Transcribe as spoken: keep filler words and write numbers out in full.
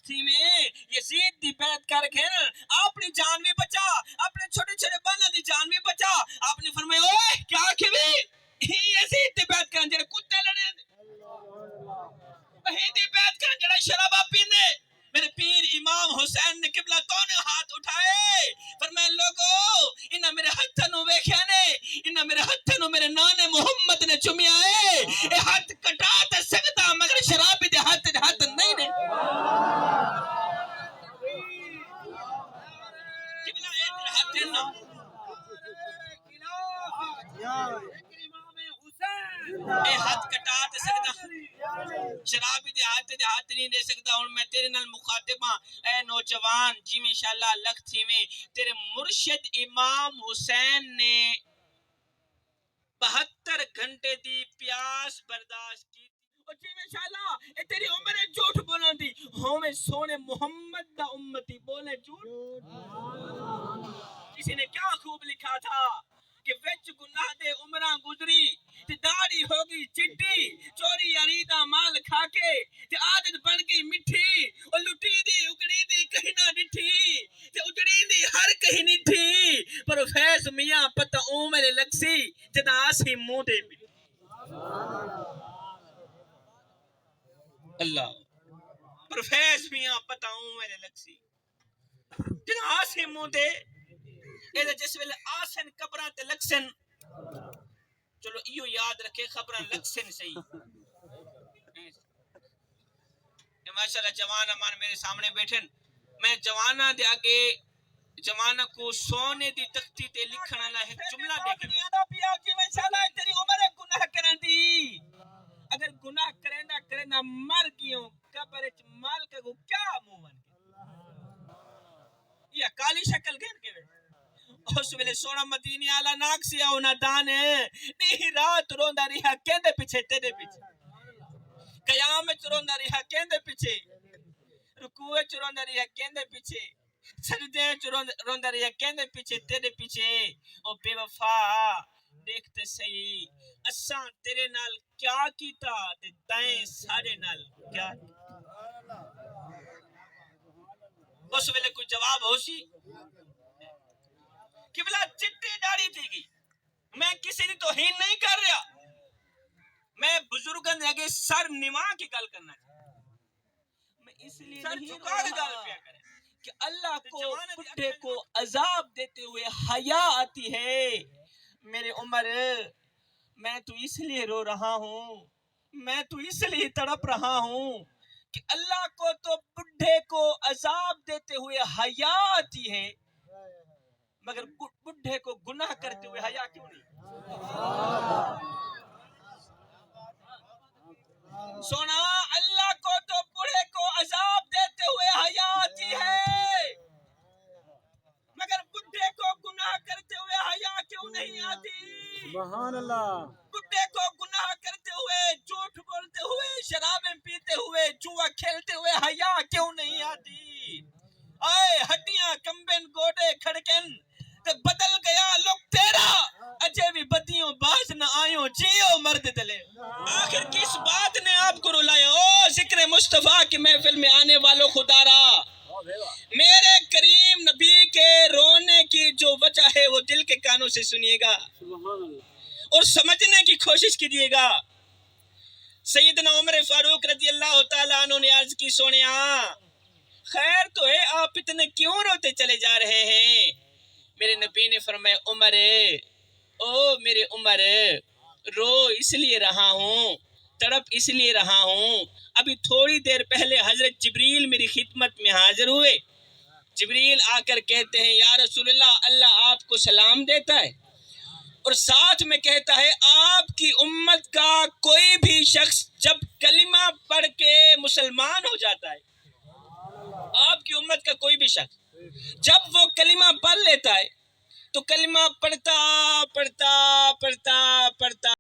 تھیویں، یزید دی بیعت کر گھن، اپݨی جان وی بچا، اپݨے چھوٹے چھوٹے ٻالاں دی جان وی بچا۔ آپ نے فرمایا، اوئے کیا آکھے وی؟ یزید دی بیعت کرن جیڑھے کتے لڑیندے، ہیندی بیعت کرن جیڑھا شراباں پیندے۔ میرے پیر امام حسین نے قبلہ دونوں ہاتھ اٹھائے، فرمایا، لوگو، انہاں میرے ہتھاں نوں ویکھیا نے، انہاں میرے ہتھاں نوں میرے نانے محمد نے چمیا ہے۔ اے ہتھ کٹا تے سڳدا، مگر شرابی دے ہتھ اچ ہتھ نہیں نے۔ قبلہ اے تیرا ہتھ ہے نا۔ اے ہتھ کٹا تے سڳدا، شرابی دے ہتھ اچ ہتھ نہیں ݙے سڳدا۔ ہݨ میں تیرے نال مخاطب ہاں، اے نوجوان، جیویں شالا لکھ تھیویں، تیرے مرشد امام حسین نے بہتر گھنٹے دی پیاس برداشت کیتی۔ او جیویں شالا، اے تیری عمر ہے جھوٹ بولݨ دی، ہوویں سوہݨے محمد دا امتی، بولے جھوٹ۔ کسی نے کیا خوب لکھا تھا کہ وچ گناہ دے عمراں گزری تے داڑھی ہو ڳئی چٹی، چوری یاری دا مال کھا کے تے عادت بݨ ڳئی مٹھی۔ او لٹیندی اڳڑیندی کہیں نہ ݙٹھی تے اڳڑیندی ہر کہیں ݙٹھی، پر فیض میاں پتہ اوں ویلے لڳسی جݙاں آسی منہ تے مٹھی۔ اللہ، پر فیض میاں پتہ اوں ویلے لڳسی جݙاں آسے منہ تے، اے تے جس ویلے آسن قبراں تے لڳسن۔ چلو ایہو یاد رکھے، قبراں لڳسن صحیح۔ اے ماشاءاللہ جوان امان میرے سامݨے ٻیٹھن، میں جواناں دے اڳے، جواناں کوں سونے دی تختی تے لکھݨ آلا ہک جملہ ݙیکھ لے۔ آہدا پیا جیویں شالا تیری عمر ہے گناہ کرݨ دی، اگر گناہ کریندا کریندا مر ڳیوں، قبر اچ مالک کوں کیا منہ ونڄ کے؟ یا کالی شکل گھن کے وے۔ اس ویلے سوہݨا مدینے آلا ناک سیا انہاں دان، ݙینہہ رات روندا ریہا کیندے پچھے، تیݙے پچھے۔ قیام اچ روندا ریہا کیندے پچھے، رکوع اچ روندا ریہا کیندے پچھے، سجدے اچ روند-، روندا ریہا کیندے پچھے، تیݙے پچھے۔ او بے وفا، ݙیکھ تے سہی، اساں تیرے نال کیا کیتا تے تیں ساݙے نال کیا کیتا؟ اس ویلے کوئی جواب ہوسی؟ قبلہ چٹی ݙاڑھی تھی ڳئی۔ میں کسی دی توہین نہیں کر رہا، میں بزرگاں دے اڳے سر نوا کے گل کرنا چاہتا۔ میں اس لیے سر نہیں جھکا کے گل پیا کرے۔ کہ اللہ کو، بڈھے کو عذاب دیتے ہوئے حیا آتی ہے۔ میرے عمر، میں تو اس لیے رو رہا ہوں، میں تو اس لیے تڑپ رہا ہوں کہ اللہ کو تو بڈھے کو عذاب دیتے ہوئے حیا آتی ہے، مگر بڈھے کو گناہ کرتے ہوئے حیا کیوں نہیں؟ سونا، اللہ کو تو بوڑھے کو عذاب دیتے ہوئے حیا آتی ہے، مگر بڈھے کو گناہ کرتے ہوئے حیا کیوں نہیں آتی؟ سبحان اللہ۔ بڈھے کو گناہ کرتے ہوئے، جھوٹ بولتے ہوئے، شرابیں پیتے ہوئے، جوا کھیلتے ہوئے حیا کیوں نہیں آتی؟ آئے ہڈیاں کمبن، گوڈے کھڑکن، تے بدل گیا لک تیرا، اجے وی بدیوں باز نہ آیوں، جیو مرد دلے۔ آخر کس بات نے آپ کو رلایا؟ او ذکر مصطفیٰ کی محفل میں آنے والوں، خدا را، میرے کریم نبی کے رونے کی جو وجہ ہے، وہ دل کے کانوں سے سنیے گا اور سمجھنے کی کوشش کیجیے گا۔ سیدنا عمر فاروق رضی اللہ تعالیٰ عنہ نے عرض کی، سوہݨیا، خیر تو ہے، آپ اتنے کیوں روتے چلے جا رہے ہیں؟ میرے نبی نے فرمایا، عمر، او میرے عمر، رو اس لیے رہا ہوں، تڑپ اس لیے رہا ہوں۔ ابھی تھوڑی دیر پہلے حضرت جبریل میری خدمت میں حاضر ہوئے۔ جبریل آ کر کہتے ہیں، یا رسول اللہ، اللہ آپ کو سلام دیتا ہے اور ساتھ میں کہتا ہے، آپ کی امت کا کوئی بھی شخص جب کلمہ پڑھ کے مسلمان ہو جاتا ہے، آپ کی امت کا کوئی بھی شخص جب وہ کلمہ پڑھ لیتا ہے، تو کلمہ پڑھتا، پڑھتا، پڑھتا، پڑھتا،